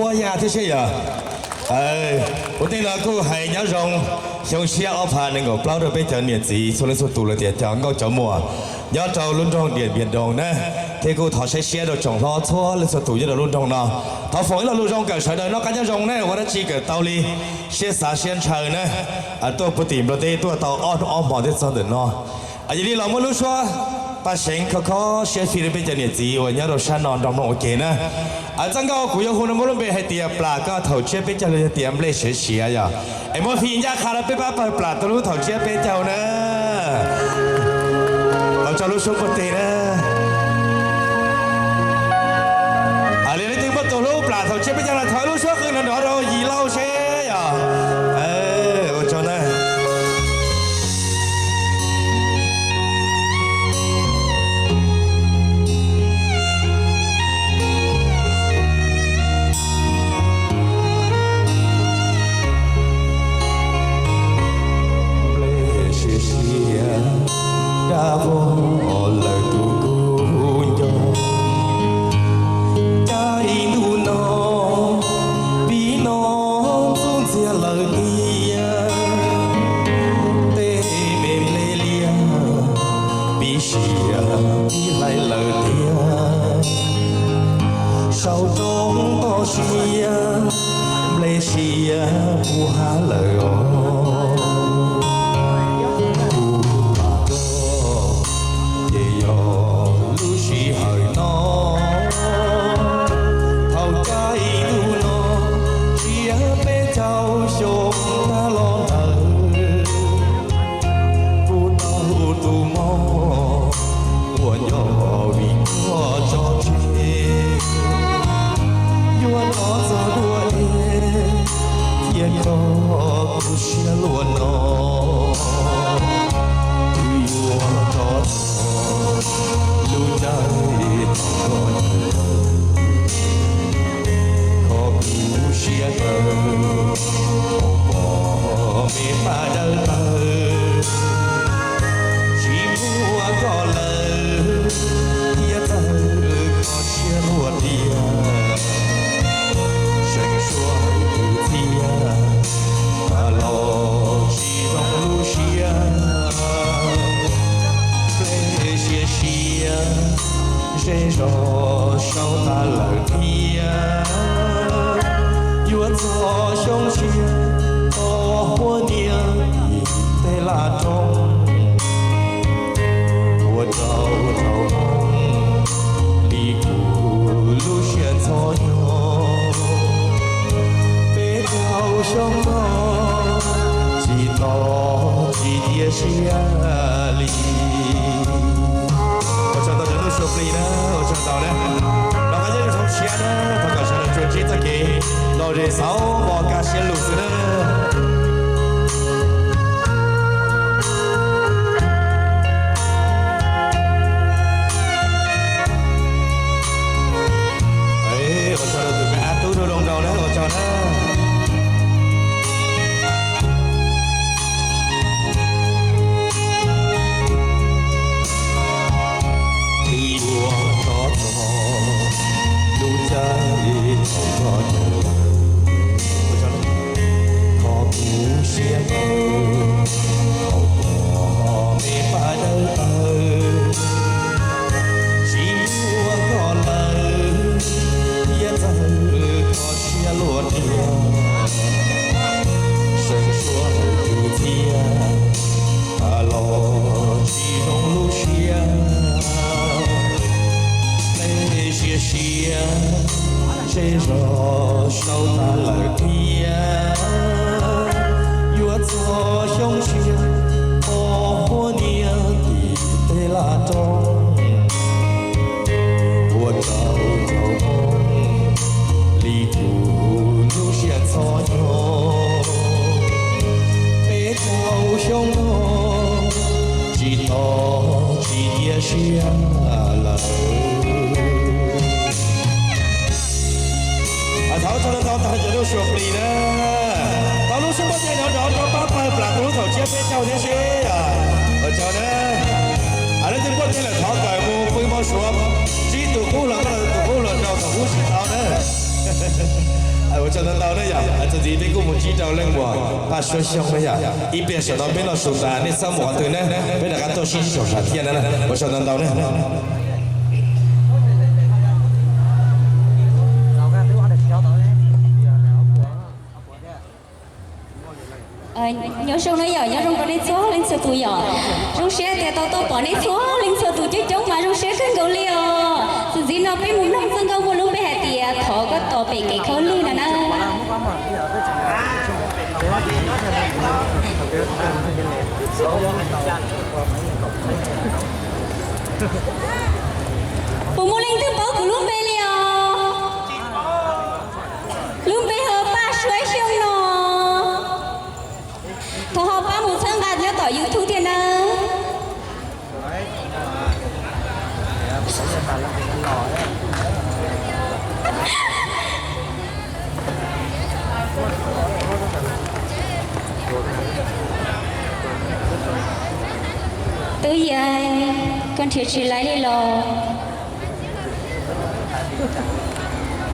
Ua yam thiab seb yog. Ua ntej no kuj hais nyob zoo xyoo tshiab ob phav nees nkaum plaub rau peb cov niam txiv txhua leej txhua tus los tias cov nkauj cov muam nyob rau lub nroog Diam Npias Doos na, thiab kuj thov saib siab rau tsoom hlob txhua leej txhua tus nyob rau lub nroog no. Thov foom ib lo lus zoo kawm sawv daws noj qab nyob zoo na, ua dab tsi kawm tau li siab xav siab ntshaw na, tuaj puag tim Nplog teb tuaj tau ob hnub ob hmo thiab txog ntawm no. Yog li los muab lub suab paj seev kho kho siab fij rau peb cov niam txiv uas nyob rau sab no nrog mloog ua ke na. Txoj nkauj kuv yuav hu no muaj lub npe hais tias plam koj thaum tsiab peb caug los yog tias nplej siav siav yog. Es muab fij ncaj qha rau peb pab pawg plam tus hlub thaum tsiab peb caug na. Los tso lub suab puag teg na. Li leej twg muaj tus hlub plam thaum tsiab peb caug no thov lub suab qw nrov nrov rau Yim Lauj seb yog. Ua tsaug na. Nplej siav siav dab vog lawm tus kub ncauj. Caij ntuj no pib no ntxub ntxiag lawm tiag, tej me nplej liaj pib siav pib hlais lawm tiag. Saum roob toj siab nplej siav puv hav lawm os. Kuv plam koj ces yog lub sij hawm no, thaum caij ntuj no tsiab peb caug xyoo tag los ntawd, kuv tau tus mog uas nco vim koj tso tseg, yuav rov txog dua es thiaj kho kuv siab luaj no. Kuv yuav rov txog lub caij thaum koj kho kuv siab tawv, thaum pom me paj dawb tawg, tsis muaj koj lawm thiaj tawg kho siab luaj tiag. Seem suab hawm tus txiaj, mas los tsis zoo lub siab. Nplej siav siav, zej zos sau tas lawm thiab. Yuav txog xyoo tshiab, tos huab niam tim tej laj roob, ua rau thaum hmoov li kuv lub siab ntxhov nyo. Peb caug xyoo no tsis tos tsis cia siab li. Ua tsaug ntau rau Nuj Sua Plig na, ua tsaug ntau na. Los qab nyob zoo siab na, thov kom sawv daws tsuas ntsib txoj kev lom zem xauv mos kaj siab lug xwb na. Ua tsaug rau tus me ab tub Nuj Rooj Nraug na, ua tsaug na. Twb yuav rov txog lub caij thaum koj ncaws lawm, kho kuv siab tawv, thaum pom me paj dawb tawg, tsis muaj koj lawm thiaj txawg kho siab luaj tiag. Seem suab hawm tus txiaj, los tsis zoo lub siab. Nplej siav siav, zej zos sau tas lawm thiab. Yuav txog xyoo tshiab, tos huab niam tim tej laj roob, ua rau thaum hmoov li kuv lub siab ntxhov nyo. Peb caug xyoo no tsis tos tsis cia siab lawm. Thov tsaug ntau ntau rau cov Nuj Sua Plig na. Thov lub suab muaj cai nrov nrov rau pab pawg plam tus hlub thaum tsiab peb caug thiab seb. Ua tsaug na. Leej twg muaj cai lawm thov kawm mus pw hmo suav, ntsib tus qub hluas nkauj los tus qub hluas nraug thaum hub tsis tau na. Ua tsaug ntau ntau na yom, txuas ntxiv peb kuj mus ntsib rau leej muam Paj Suav Xyooj na yom. Ib pliag saum no peb noj su tas nej txhob mus qhov twg na, peb rov qab tuaj sib ntsib saum sam thiaj na. Ua tsaug ntau ntau na. Nyob zoo na yom, nyob zoo rau nej txhua leej txhua tus yom. Zoo siab tias tau tuaj pom nej txhua leej txhua tus coob coob mas zoo siab kawg nkaus li os. Txuas ntxiv no peb mus mloog txoj nkauj muaj lub npe hais tias Thov koj tos pem kev khaub lig no na. Puas muaj leej twg paub kuv lub npe li os? Lub npe hu Paj Suav Xyooj no. Thov ho pab mus txhawb nqa nyob tom YouTube thiab nawb. Tub Yaj, koj nrhiav tsis laib li los?